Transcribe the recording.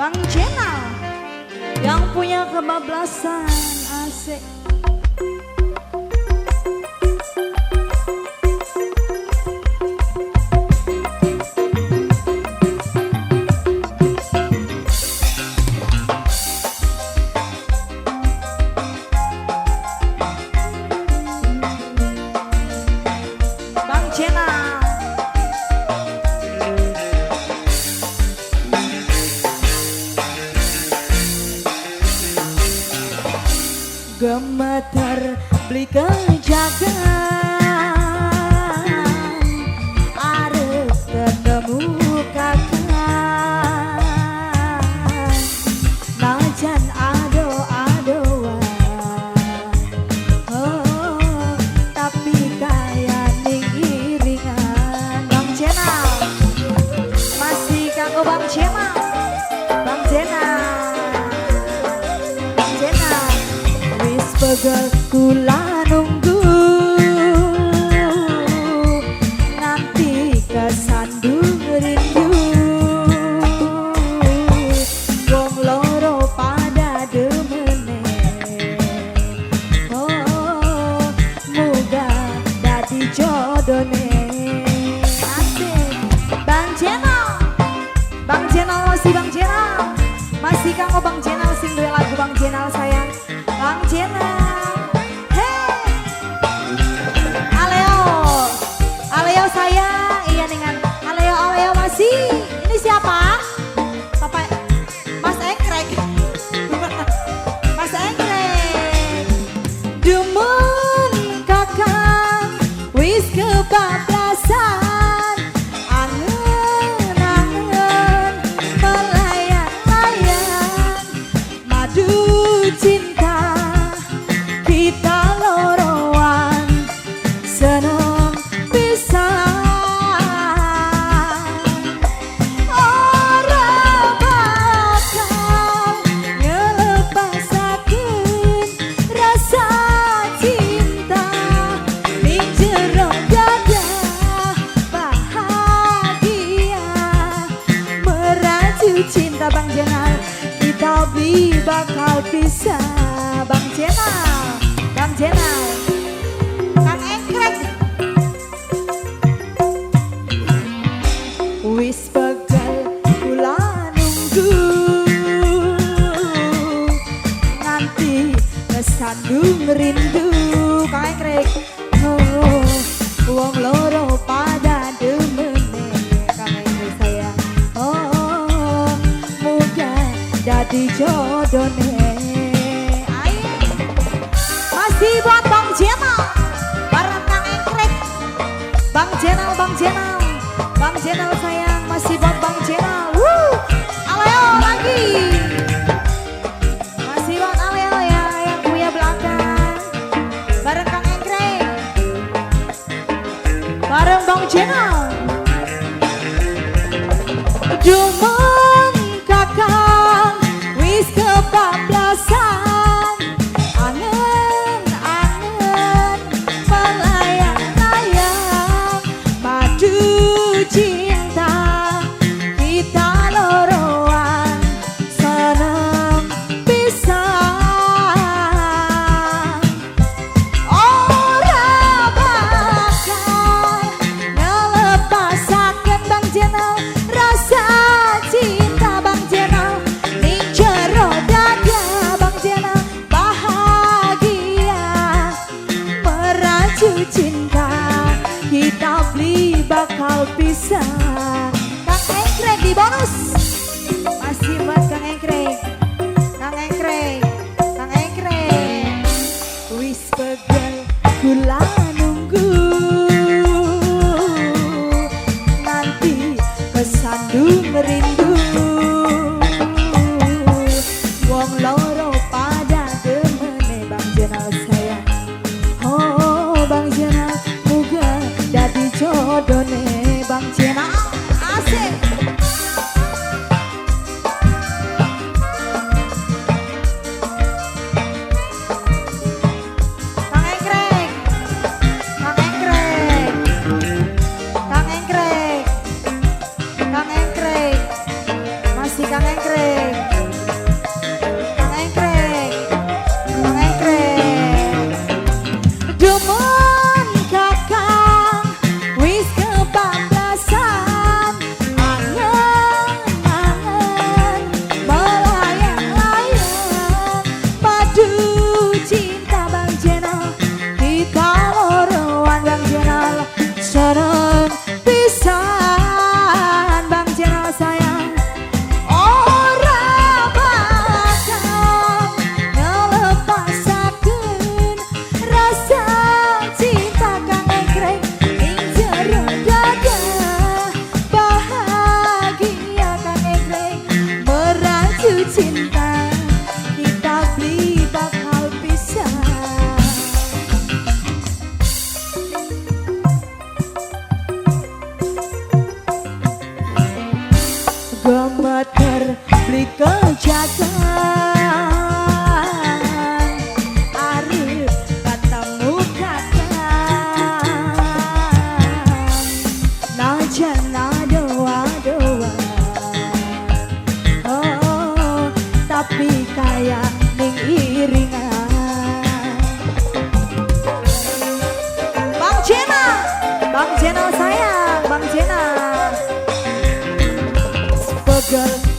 Bang Jenal yang punya kebablasan, asik. Bang Jenal. Gemeter beli kejagaan, arep ketemu kakak, najan ado-adoan, oh, tapi kaya ning iringan. Bang Jenal, masih kanggo Bang Jenal, Bang Jenal, Bang Jenal. Wis pegel kula nunggu nganti kesandung rindu, wong loro pada demene, oh muga dadi jodone. Asik Bang Jenal, Bang Jenal masih Bang Jenal, masih kanggo Bang Jenal sing duwe lagu Bang Jenal sayang. Bang Jenal, hey, Aleo, Aleo sayang, iya dengan Aleo, Aleo masih. Ini siapa? Papa, Mas Engkrek, Mas Engkrek. Demen kakang, wis kebablasan, angen-angen melayang-layang, madu cinta kita loroan seneng pisan, ora bakal ngelepasaken rasa cinta ning jero dada, bahagia meraju cinta. Bang Jenal, kita beli bakal pisah. Bang Jenal, Bang Jenal, Kang Engkrek. Wis pegel kula nunggu nganti kesandung rindu. Kang Engkrek, oh, wong loro pada demene. Kang Engkrek sayang, oh muga dadi jodone. Ayo masih buat Bang Jenal bareng Kang Engkrek. Bang Jenal, Bang Jenal, Bang Jenal sayang, masih buat Bang Jenal. Woo! Aleo lagi. Masih buat Aleo ya yang punya belakang. Bareng Kang Engkrek. Bareng Bang Jenal. Demen kakang wis kebablasan, angen-angen melayang-layang, madu cinta kita loroan seneng pisan, ora bakal ngelepasaken. Bang Jenal, rasa cinta Bang Jenal ning jero dada. Bang Jenal, bahagia meraju cinta kita beli bakal pisah. Kang Engkrek di bonus, masih buat Kang Engkrek, Kang Engkrek, Kang Engkrek. Wis pegel kula nunggu nganti kesandung rindu, wong loro pada demene. Bang Jenal sayang, oh Bang Jenal muga dadi jodone. Bang Jenal, asik. Kang Engkrek, Kang Engkrek, Kang Engkrek, Kang Engkrek, masih Kang Engkrek. Bang Jenal sayang, Bang Jenal. Pegel.